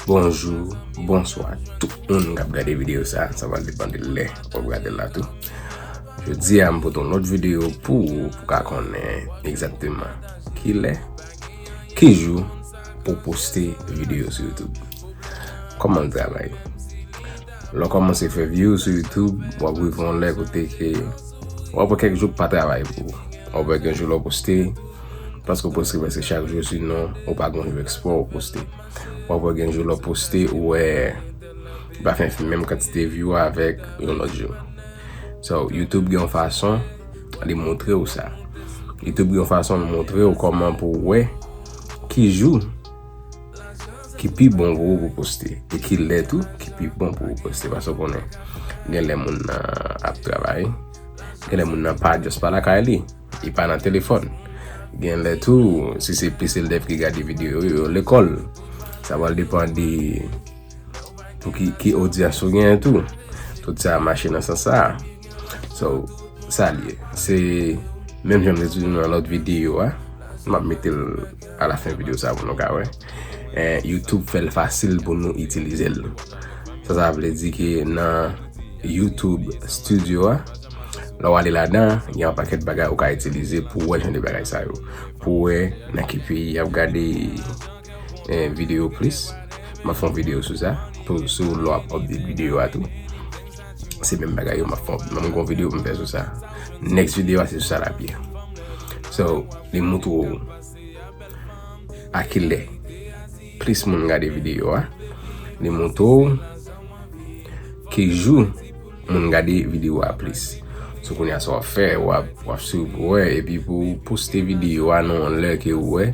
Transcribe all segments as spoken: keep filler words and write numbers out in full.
Bonjou, bonswa tout moun k ap gade videyo sa, sa va depann de lè w ap gade l la tou. Jodi a, m pote yon lòt videyo pou ou, pou w ka konnen egzakteman ki lè, ki jou pou w poste videyo sou YouTube. Kòman l travay? Lè w kòmanse fè videyo sou YouTube, w ap rive yon lè kote ke w ap wè kèk jou pa travay pou ou. W ap wè gen jou lè w poste, paske w poste prèske chak jou, sinon ou pa gen yon jou eksprè w poste. W ap wè gen jou lè w poste, ou wè li pa fè menm kantite view avèk yon lòt jou. So, YouTube gen yon fason li montre w sa. YouTube gen yon fason li montre w kòman pou w wè ki jou ki pi bon pou ou pou poste, e ki lè tou ki pi bon pou ou poste. Paske w konnen, gen lè moun nan ap travay, gen lè moun nan pa just pa lakay li, li pa nan telefòn. Gen lè tou, si se plis elèv ki gade videyo yo, yo lekòl. Sa pral depann de pou ki, ki odyans ou genyen tou. Tout sa mache nan sans sa. So, sa l ye. Se menm jan m te di nou nan lòt videyo a. M ap mete l alafen videyo sa pou nou ka wè. Eh, YouTube fè l fasil pou nou itilize l. Sa, sa vle di ke nan YouTube Studio a, lè w ale ladan, gen yon pakèt bagay ou ka itilize pou w wè jan de bagay sa yo. Pou w wè nan ki peyi y ap gade eh, videyo plis. M ap fè yon videyo sou sa. Pou, sou lè w ap update videyo a tou. Se menm bagay yo m ap fè. M gon videyo pou m fè sou sa. Next videyo a se sou sa l ap ye. So, li montre w a ki lè plis moun gade videyo a. Li montre w ki jou moun gade videyo a plis. So kounye a sa w ap fè, w ap, w ap swiv, wè, epi pou w poste videyo a nan yon lè ke w wè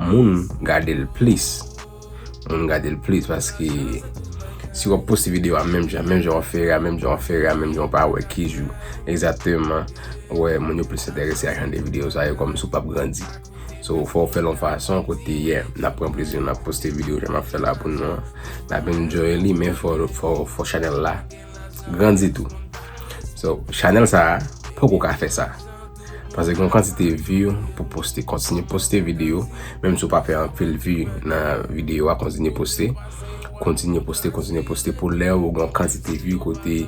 moun gade l plis. Moun gade l plis paske si w ap poste videyo a menm jan, menm jan w ap fè a, menm jan w ap fè a, menm jan w pa wè ki jou egzakteman, wè, moun yo plis enterese ak jan de videyo sa yo kòmsi w p ap grandi. So, fò w fè l yon fason kote, yeah, n ap pran plezi, n ap poste videyo jan n ap fè la pou nou an. N ap enjoy li, men fò, fò, fò chanèl la grandi tou. So, chanèl sa a poko ka fè sa. Paske gen yon kantite vi pou poste. Kontinye poste videyo, menm si w pa fè anpil vi nan videyo a, kontinye poste. Kontinye poste, kontinye poste pou lè ou gen yon kantite vi kote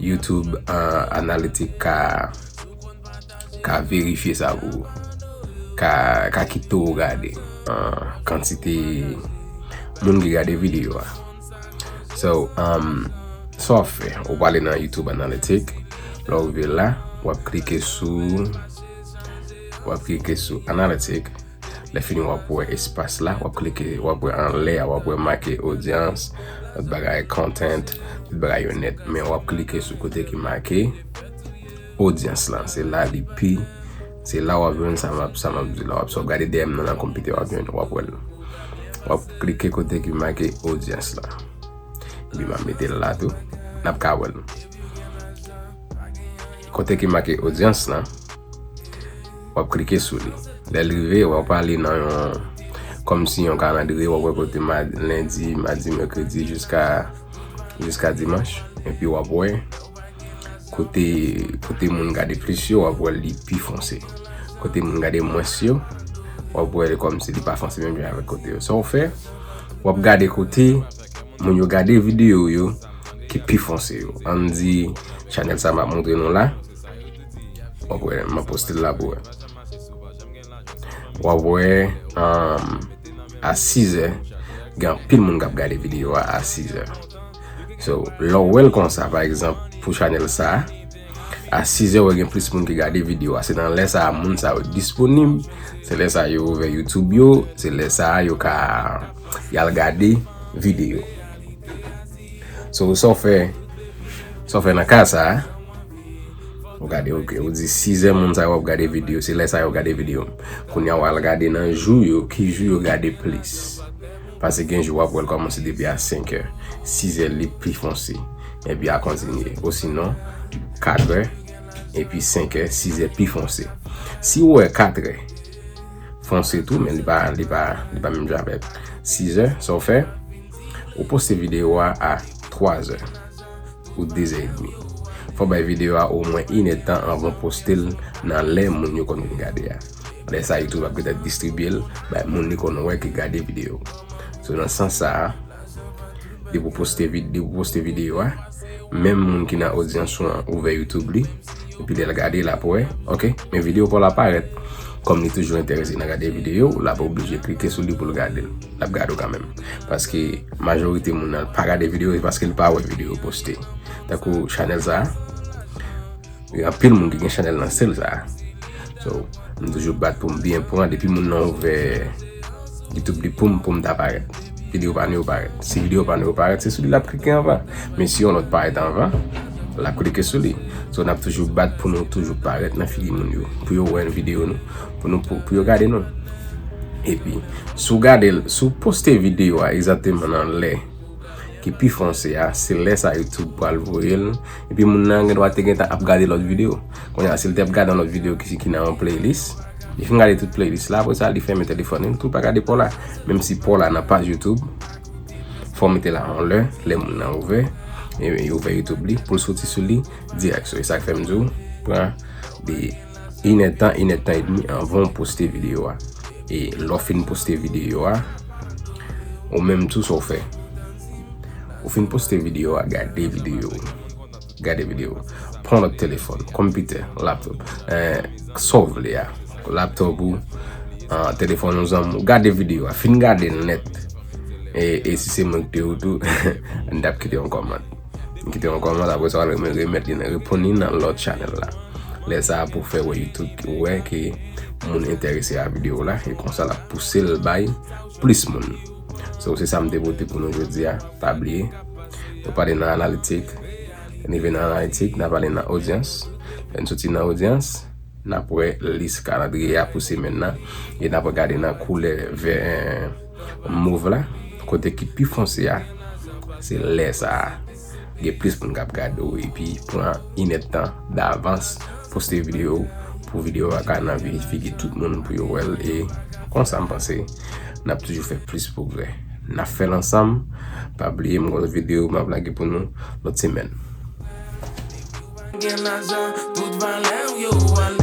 YouTube, ah, analitik ka ka verifye sa pou ou, ka, ka kite w gade, ah, kantite moun ki gade videyo a. So, um, sa w ap fè, ou prale nan YouTube Analytics, lè w rive la, w ap klike sou, w ap klike sou Analytics, lè fini w ap wè espas la, w ap klike, w ap wè anlè a, w ap wè make odyans, lòt bagay, content, tout bagay yo nèt. Men w ap klike sou kote ki make odyans lan. Se la li pi, se la w ap jwenn sa m ap, sa m ap di la. W ap, si w ap gade dèyè m nan, nan konpitè, w ap jwenn, w ap wè l. W ap klike kote ki make odyans lan. Epi m ap mete l la tou. N ap ka wè l. Kote ki make odyans lan, w ap klike sou li. Lè l rive, w ap ale nan yon, kòmsi yon kalandriye, w ap wè kote ma-, lendi, madi, mèkredi, jiska, jiska dimanch. Epi w ap wè kote, kote moun gade plis yo, w ap wè li pi fonse. Kote moun gade mwens yo, w ap wè li kòmsi li pa fonse menm jan avèk kote yo. Sa w fè, w ap gade kote moun yo gade videyo yo ki pi fonse yo. Ann di, chanèl sa m ap montre nou la. W ap wè, m ap poste l la pou wè. W ap wè, um, a sizè, gen anpil moun k ap gade videyo a a sizè. So, lè w wè l konsa, pa egzanp, pou chanèl sa a, a sizè, w wè gen plis moun ki gade videyo a. Se nan lè sa a, moun sa yo disponib. Se lè sa a, yo ouvè YouTube yo. Se lè sa a, yo ka, y al gade videyo. So, sa w fè, sa w fè nan ka sa a, ou gade, ok, ou di sizè moun sa yo ap gade videyo, se lè sa yo gade videyo. Kounye a, w al gade nan jou yo, ki jou yo gade plis. Paske gen jou w ap wè l kòmanse depi a senkè, sizè li pi fonse, epi a kontinye. Osinon, katrè, epi senkè, sizè pi fonse. Si w wè katrè fonse tou, men li pa, li pa, li pa menm jan avèk sizè, sa w fè, ou poste videyo a a twazè ou dezè edmi. Fò w bay videyo a omwen inèdtan anvan w poste l nan lè moun yo konn vin gade a. Lè sa a, YouTube ap gentan distribye l bay moun li konn wè ki gade videyo. So, nan sans sa a, depi w poste vid-, depi w poste videyo a, menm moun ki nan odyans ou an ouvè YouTube li, epi lè l gade l ap wè, ok, men videyo pa w la parèt. Kòm li toujou enterese nan gade videyo, l ap oblije klike sou li pou l gade l. L ap gade w kanmenm. Paske majorite moun nan pa gade videyo, se paske l pa wè videyo poste. Tankou chanèl sa a, gen anpil moun ki gen chanèl nan stil sa a. So, m toujou bat pou m byen pran depi moun nan ouvè YouTube li pou m, pou m ta parèt. Videyo pa nou yo parèt. Si videyo pa nou yo parèt, se sou li l ap klike anvan. Men si yon lòt parèt anvan, l ap klike sou li. So, n ap toujou bat pou nou toujou parèt nan figi moun yo. Pou yo wè videyo nou. Pou nou, pou, pou yo gade nou. Epi, si w gade l, si w poste videyo a egzakteman nan lè ki pi fonse a, se lè sa YouTube pral voye l. Epi moun nan gen dwa te gentan ap gade lòt videyo. Kounye a, si l te ap gade yon lòt videyo ki, ki nan yon playlist, li fin gade tout playlist la, apre sa, li fèmen telefòn li, li tou pa gade pa w la. Menm si pa w la nan paj YouTube, fò w mete la yon lè, lè moun nan ouvè, e, e ouvè YouTube li, pou l soti sou li dirèk. So, e sa k fè m di w, pran de inèdtan, inèdtan edmi anvan w poste videyo a. E lè w fin poste videyo a, ou menm tou sa w fè. Ou fin poste videyo a, gade videyo. Gade videyo. Pran lòt telefòn, konpitè, laptop, eh, sa w vle a. Laptop ou, ah, telefòn yon zanmi w. Gade videyo a. Fin gade l nèt. E, e si se mwen ki te ou tou, m t ap kite yon kòmant. M kite yon kòmant, apre sa, w al remèt li nan, reponn li nan lòt chanèl la. Lè sa a pou fè wè YouTube wè ke moun enterese a videyo la, e konsa l ap pouse l bay plis moun. So, se sa m te pote pou nou jodi a. Pa bliye, nou pale nan analitik. Lè n rive nan analitik, n a pale nan odyans. Lè n soti nan odyans, n ap wè lis kalandriye a pou semèn nan. E n ap gade nan koulè vè, mov la, kote ki pi fonse a. Se lè sa a. Gen plis moun k ap gade w epi pran inèdtan davans poste videyo pou videyo a ka nan vi-, figi tout moun pou yo wè l e konsa m panse n ap toujou fè plis pwogrè. N ap fè l ansanm. Pa bliye m gon lòt videyo m ap lage pou nou lòt semèn. Gen lajan, tout valè w yo ale.